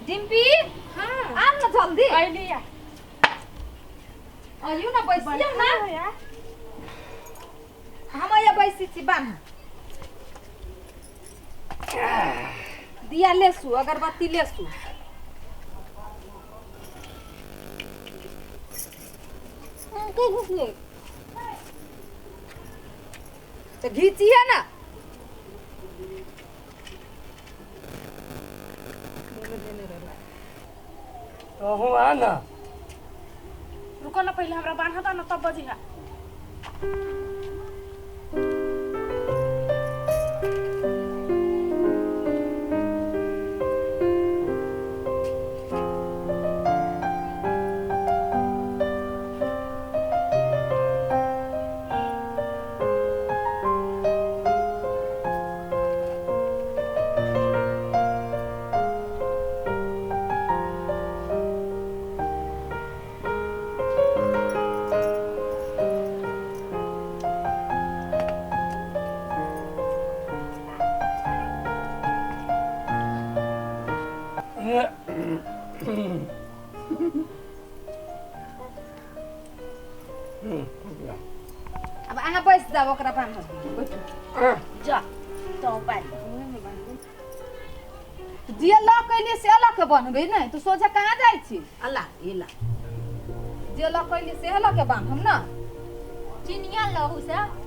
डिम्पी हाँ आब न जल्दी अइली या अइयौ न बैसियौ न या हम अइया बैसी छी बान्ह दिया लेसू अगरबत्ती लेसू तऽ घीचिहे ना तोहू आ ना। रुको ना, पहले हमरा बान्हता ना तब बजिहा। अब अहाँ बैस जाउ, ओकरा बान्हब, बैठू। जा तो बारी जे लऽ के एलियै से लऽ के बन्हबै ने, तऽ सोझा कहाँ जाइ छी? अल्लाह इला जे लऽ के एलियै से लऽ के बान्हब ने। चिनिया लहू से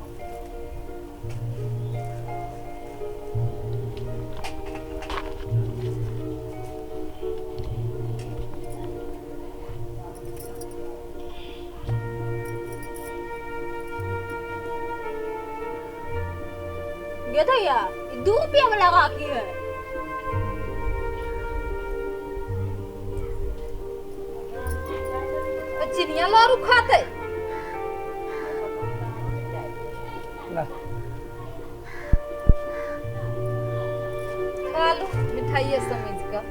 ये भैया 2 रुपया वाला राखी है। तऽ चिनिया लड़ू खाते। ला। खा लू मिठाइए समझ कऽ।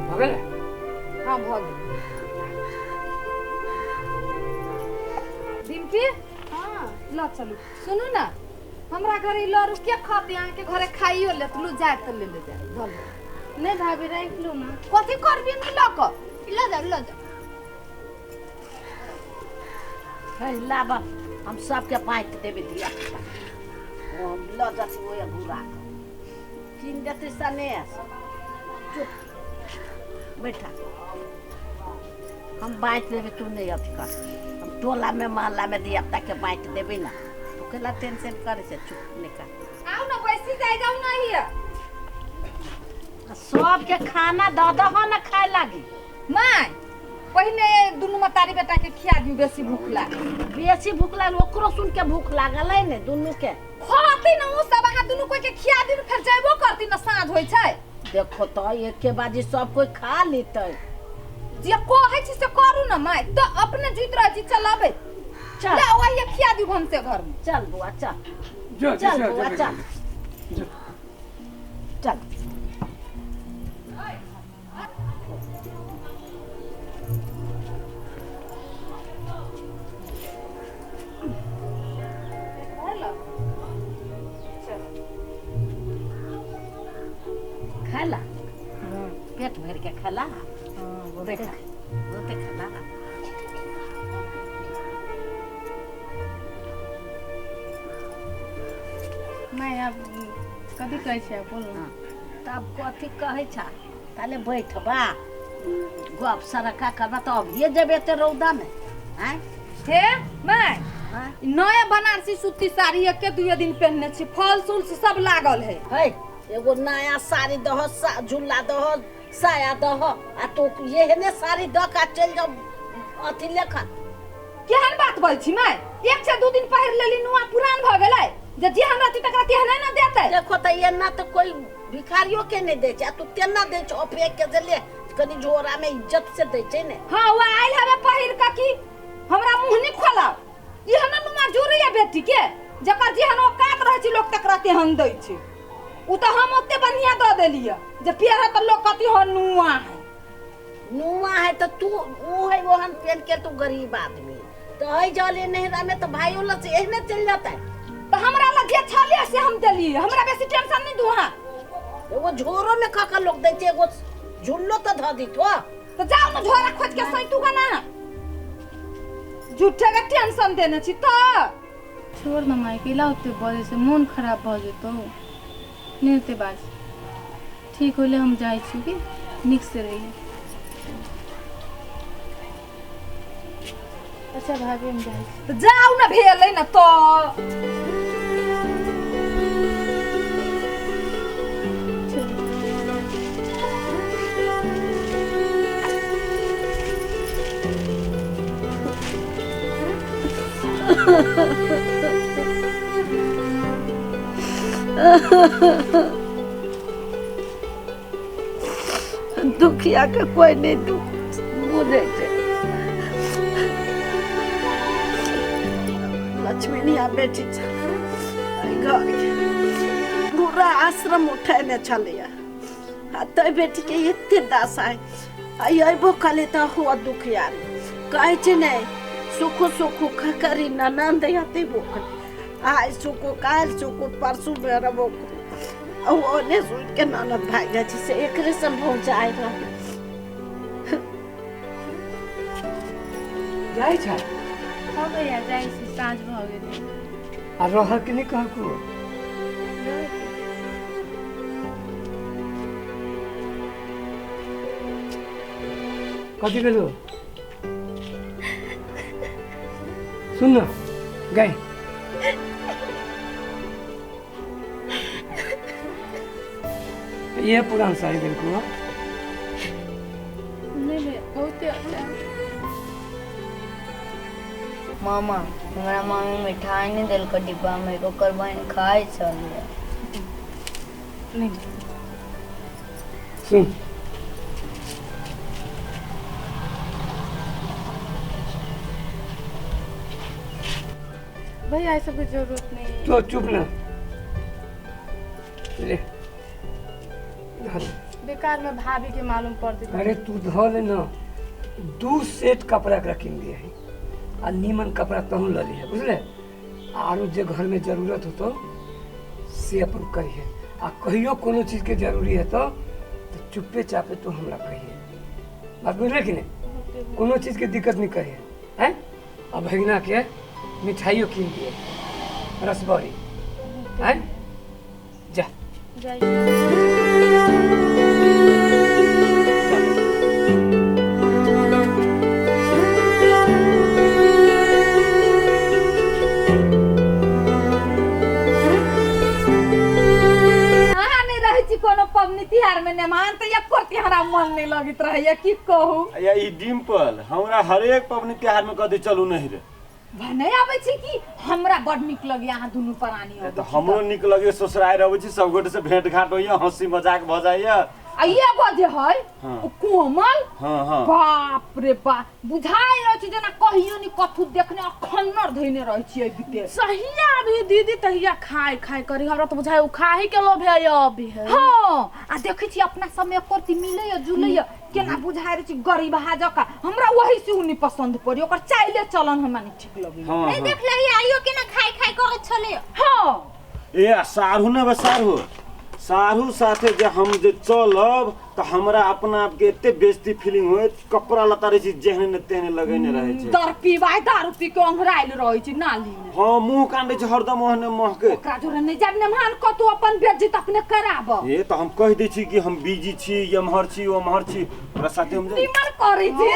भऽ गेलै? हाँ, भऽ गेल। डिम्पी हाँ ल चलू। सुनू ने, हमरा घरे ई लड़ू के खाते? अहाँके घरे खाइयो लेत, लू जाय तऽ ले ले जाय, धऽ ले। नहीं भाभी, राख लू ना। कथी करबी नी लऽ कऽ? ल जाओ, ल जाओ। हे लाब, हम सबके बाँटि देबै धिया पुता। ओ लऽ जतै ओहि घुरा कऽ कीन देतै सनेस। चुप बैठा, हम बाँटि देबै, तू नहि अथी कर। हम टोलामे मोहल्लामे धिया पुताके बाँटि देबै ने, तू केला टेंशन करै छै? चुप नहि कर। आउ ने, बैसी जाय जाउ ने हिया। आ सबके खाना दऽ दहो ने खाय लागी। माय, पहिने दुनू मतारी बेटा के खिया दियौ, बेसी भूख लागल। बेसी भूख लागल? ओकरो सुन के भूख लागल है ने दुनू के। खाती ने ओ सब, अहाँ दुनू कोई के खिया दियौ, फेर जेबो करती ने, साँझ होइ छै। देखो तऽ एके बाजी सब कोइ खा लेतै। जे कहै छी से करू ने माय, तऽ अपने जुति रहै छी चलाबै। चल। ले वही खिया दियौ भनसे घर में। चल बौआ, चल। जो चल जो बौआ, जो चल। जो। चल। खाला, पेट भर के खाला बेटा, बहुते खाला। नहीं, आब कथी कहै छै? बोल। हाँ, तब कथी कहै छ? ताले बैठबा, गप सरका करबा, तऽ अभिये जेबे एते रौदामे आँय? Hey my. हाँ? नया बनारसी सूती साड़ी एके दुए दिन पहनने छी, फल सुल सब लागल है। है एगो नया साड़ी दह, झूला दह, साया दह, आ तो एहने साड़ी दऽ के चलि जाउ अथी लेखन। केहन बात बोल छी माय? एक से दू दिन पहिर लेली, नुआ पुरान भऽ गेलै, जे जेहन रहती तकरा तेहने ने देतै। देखो तऽ एना तऽ कोइ भिखारियो के नहि दै छै, आ तू तेना दै छौ फेंक के, जे ले कनि झोरा में इज्जत से दै छै ने। हाँ, वो आयल हवे पहिर के की हमरा मुंह नहीं खोलाव। एहन नुआ जुड़ैया बेटी के, जकर जेहन औकात रहै छै लोक तकरा तेहन दै छै। उ तऽ हम ओते बढ़िया दऽ देलियै जे पेरह तऽ लोक कहती हो नुआ है। तऽ तू ओ है ओहन पेन के तू गरीब आदमी तऽ एहि जले नहिरा में तऽ भाइयो लग से एहने चलि जेतै। तऽ हमरा लग जे छलै से हम देलियै, हमरा बेसी टेंशन नहि दू अहाँ। एगो झोरो में कऽ के लोक दै छै, एगो झुल्लो तऽ धऽ दितो। तऽ जाउ ने झोरा खोज के सैतू गा ना, झूठे के टेंशन देने छी तऽ। छोड़ न माय, केला ओते बजै छै, मोन खराब भऽ जेतौ। नहि ओते बाज, ठीक होले हम जाइ छी की नीक से रहिए। अच्छा भाभी हम जाइ छी। तऽ जाउ ने, भेलै ने तऽ। दुखिया के कोई नहीं दुख बुझै छै। लक्ष्मीनिया बेटी छल एहि घरके, पूरा आश्रम उठेने छलैया आ तै बेटीके एते दशा है। आ अयबो कले तऽ हुआ दुखिया कहै छै ने, सुखो सुखो करी ननंद अते बोक आइ सुखो काल्हि सुखो परसू बेरबो ओने सुनि के ननद भागि जाइ छै, से एकरे सन भौजाइ रहै। जाइ छै? हँ भैया जाइ छी, साँझ भऽ गेलै। आ रहऽ के नहि कहलकौ? कथी भेलो? सुन न गए, ये पुरान साड़ी देलकौ? नहि नहि, बहुते अच्छा। मामा हमरा मामी मिठाई नहि देलकै डिब्बा में, ओकर बहिन खाइ छलै। नहि सुन, भैया ई सबके जरूरत नहीं है। तो चुप ना, ले धर। बेकार में भाभी के मालूम पड़तै। अरे तू धऽ ले ना, 2 सेट कपड़ा एकरा किन दिए है आ नीमन कपड़ा तहूँ लऽ लिहे, बुझले? आरो जे घर में जरूरत होतो से अपन करिहे, आ कहियो कोनो चीज के जरूरी हेतो तो चुप्पे चापे तू हमरा कहिए, बात बुझले कि नहीं? कोनो चीज के दिक्कत नहीं करिहे हैं। आ भगिना के मिठाइयो किन दिए, रसबड़ी हैं। जा जाइ। अहाँ नहि रहै छी कोनो पबनी तिहार में नेमान तऽ एको तिहारा मन नहि लगैत रहैया, की कहू। या ई डिम्पल हमरा हरेक पबनी त्योहार में कह चलू नहीं रे। भने आबै छी कि हमरा बड नीक लगैया अहाँ दुनू प्राणी तऽ हमरो नीक लगे, ससुरारि अबै छी सब गोटे से भेंट घाट होइया, हंसी मजाक भऽ जाइया। आ एगो जे है हाँ। ओ कोमल, हाँ हाँ, बाप रे बाप, बुझाइ रहै छै जेना कहियो नि कथू देखने अखन्नर धैने रहै छियै विदेश। सहिया अभी दीदी तहिया खाय खाय करी, हमरा तऽ बुझाइ ओ खाही के लोभ है अभी है। हाँ, आ देखै छी अपना सब में एको रत्ती मिलैया जुलैया केना बुझाइ रहै छै गरीबहा जकाँ, हमरा वही से उ नहि पसंद पड़ी, ओकर चाइले चलन हमरा नहि ठीक लगैया। हाँ ए हाँ। देख लही आइयो केना खाय खाय करै छलै। हाँ ए आ साढ़ू ने बे साढ़ू साढ़ू साथे जे हम जे चलब तऽ हमरा अपना आप के एते बेइज्जती फीलिंग होइत, कपड़ा लत्ता रहै छै जेहने ने तेहने लगेने रहै छै, दर पीबाय दारू पी के ओंघरायल रहै छै नाली में। हाँ मुंह कान रहै छै हरदम ओहने महके। ओकरा जोरे नहि जाब नेमान कतौ, अपन बेइज्जत अपने कराब। ए तऽ हम कहि दै छी कि हम बिजी छी, एम्हर छी ओम्हर छी, ओकरा साथे हम जाइ। निमन करै छी।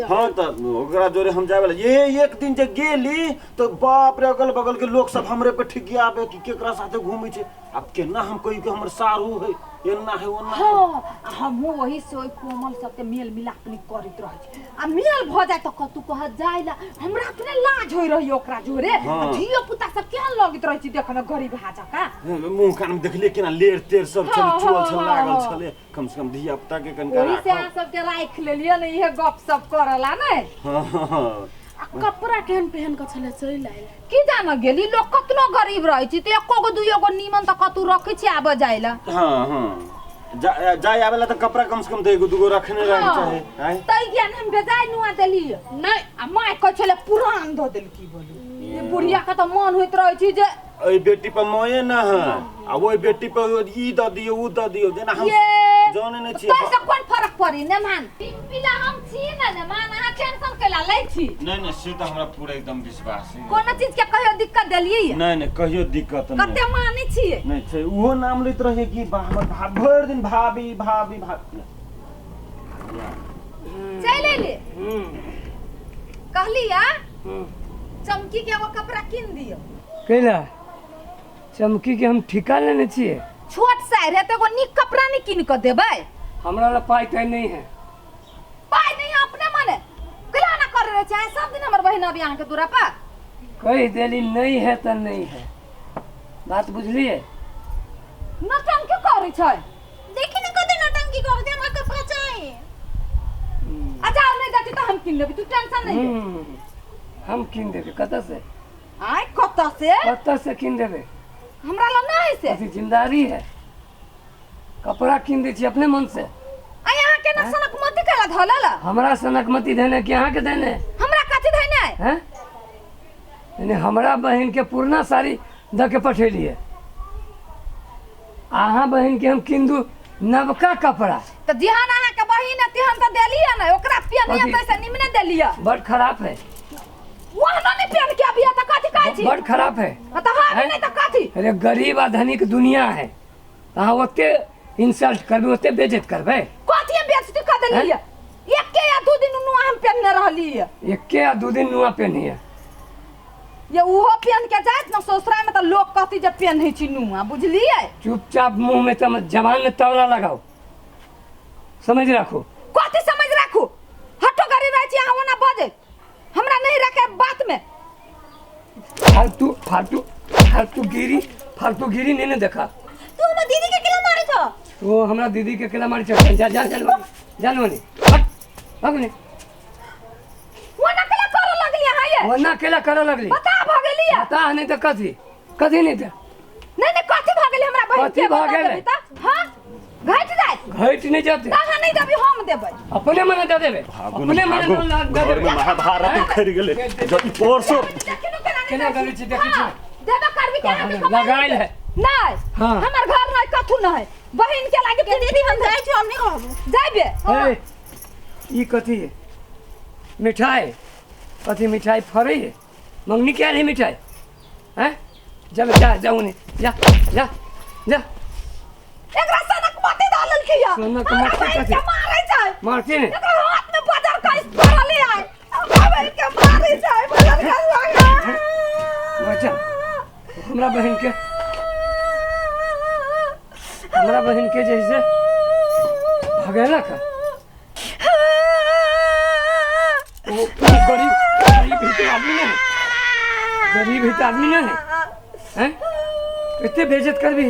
हाँ तऽ ओकरा जोरे हम जाय वाला। ये एक दिन जे गेली तऽ बाप रे अगल बगल के लोक सब हमरे पे ठिकियाबे कि केकरा साथे घूमै छै। अब केना हम कही कि हमर सारू है, एना है ओना है। हाँ, हमहूँ वही से ओहि कोमल सबके मेल मिलाप नहि करैत रहै छी, आ मेल भऽ जाय तऽ कतौ कहत जाय ला, हमरा अपने लाज होइ रहै ओकरा जोरे। हाँ। धियो पुता सब केहन लगैत रहै छै देखऽ मे गरीब जकाँ। मुँह कान में देखलियै केना लेर तेर सब छलै, हाँ, चुअल हाँ, छल हाँ, लागल हाँ। छलै, कम से कम धिया पुता के कनिका ओही से राखब। अहाँ सबके राखि लेलियै ने इहे गप सप करऽ ला ने। हाँ हाँ हाँ। आ कपड़ा केहन पहन के छलै चलि आयल। की जान गेली, लोक कतनो गरीब रहै छै तऽ एको गो दुइयो गो नीमन तऽ कतौ रखै छै आबऽ जाय ला। हाँ हाँ। जा जाय आवेला त कपड़ा कम से कम त एगो दूगो रखने रहे चाहे आय। तै ज्ञान हम बेजाय नुआ देली नहीं आ माय कहै छलै पुरान धऽ देलकी बोलू। ई बुढ़िया के तऽ मन होइत रहै छै जे ओइ बेटी पर मोये न है आ ओइ बेटी पर ई द दियो ऊ द दियो जेना हम जाने नै छी। तोय से कोन फरक पड़ी ने मान पिला हम छी ने ने मान अहाँ टेंशन कैला लै छी। नहीं नहीं से त हमरा पूरा एकदम विश्वास है। कोनो चीज के कहियो दिक्कत देलियै? नहीं नहीं कहियो दिक्कत नहीं। कते मानै छियै? नहीं छै उहो नाम लैत रहे कि हमर भरि दिन भाभी भाभी भाभी। चलि एली कहली आ चमकी के एगो कपड़ा किन दियो। कैला चमकी के हम ठिका लेने छियै? छोट साइर है तो एगो नीक कपड़ा नहीं किन के देबै? हमरा ला पाई ताई नहीं है। पाई नहीं है अपने मने कैला ना कर रहे छै सब दिन हमर बहिन अभी अहाँ के दूरा पर कहि देली नहीं है त नहीं है, बात बुझलिए? नौटंकी करै छै देखी न कते नौटंकी कर दे हमरा कपड़ा चाहिए। अच्छा नहीं देती तो हम किन लेबै, तू टेंशन नहीं ले। हम किन देबै कतऽ से? आय कतऽ से? कतऽ से किन देबै? हमरा ला ना है से अथी जिम्मेदारी है। कपड़ा किन दै छी अपने मन से। आ यहाँ के ना सनक मती कैला धलल? हमरा सनक मती देने कि अहाँ के देने? हमरा कथी देने हैं? यानी हमरा बहन के पुरना साड़ी द के पठेलिए, अहाँ बहन के हम किन दू नवका कपड़ा। त जेहन अहाँ के बहिन है तेहन त देलिए ने, ओकरा पियनिया पैसा निमने देलिए। बड़ खराब है वह नहीं पहन के अभी त कथी कहै छी? बड़ खराब है त हां नहीं त कथी? अरे गरीब आ धनिक दुनिया है, अहाँ ओते इंसल्ट करबै ओते बेइज्जत करबै। कथी हम बेइज्जती कर देलिए? एके या दू दिन नुआ हम पहनने रहलिए। एके या दू दिन नुआ पहनिए ये उहो पहन के जात न ससुरा में त लोग कहती जे पहनै छी नुआ, बुझलिए? चुपचाप मुंह में तम जबान में तवला लगाओ, समझ राखो। कथी समझ राखू? हटो गरी रहै छी अहाँ ओना बजे हमरा नहीं रखे बात में। फालतू फालतू फालतू गिरी फालतू गिरी नहीं ने देखा। तू हमरा दीदी के केला मारे छ? वो हमरा दीदी के केला मारे छ। जा जा जा जा मनी हट भाग ने। ओना केला करे लगली अहाँ ये? ओना केला करे लगली? बता भ गेली बता नहीं त कथी कथी नहीं त नहीं नहीं कथी भ गेली हमरा बहिन कथी भ गेलै? हां घट जाय घट नहीं जाते तहां नहीं देबी हम देबै अपने मने दे देबै अपने मने दे देबै। महाभारत उखड़ गेलै जब परसो केना गलै छी देखै छी देबे करबी के अहाँ के लगाइल है नहीं। हां हमर घर नहीं कथु नहीं बहिन के लागे दीदी हम जाय छी हम नहीं कहब जाइबे। ए ई कथी है? मिठाई कथी मिठाई फरै है? मंगनी क्या है मिठाई हैं? जा जा जाऊ ने जा जा जा। एकरा सनक मती डालल किया सनक मती कथी मारै छै? मारती ने एकरा हाथ में बजर कइस पड़ले आय हमरा बहिन के मारै छै बजर कइस। बच्चा हमरा बहिन के हमरा बहिन के जैसे भगेला का वो गरीब गरीब ही तो आदमी नहीं है, गरीब ही तो आदमी नहीं है हैं? इतने बेइज्जत कर भी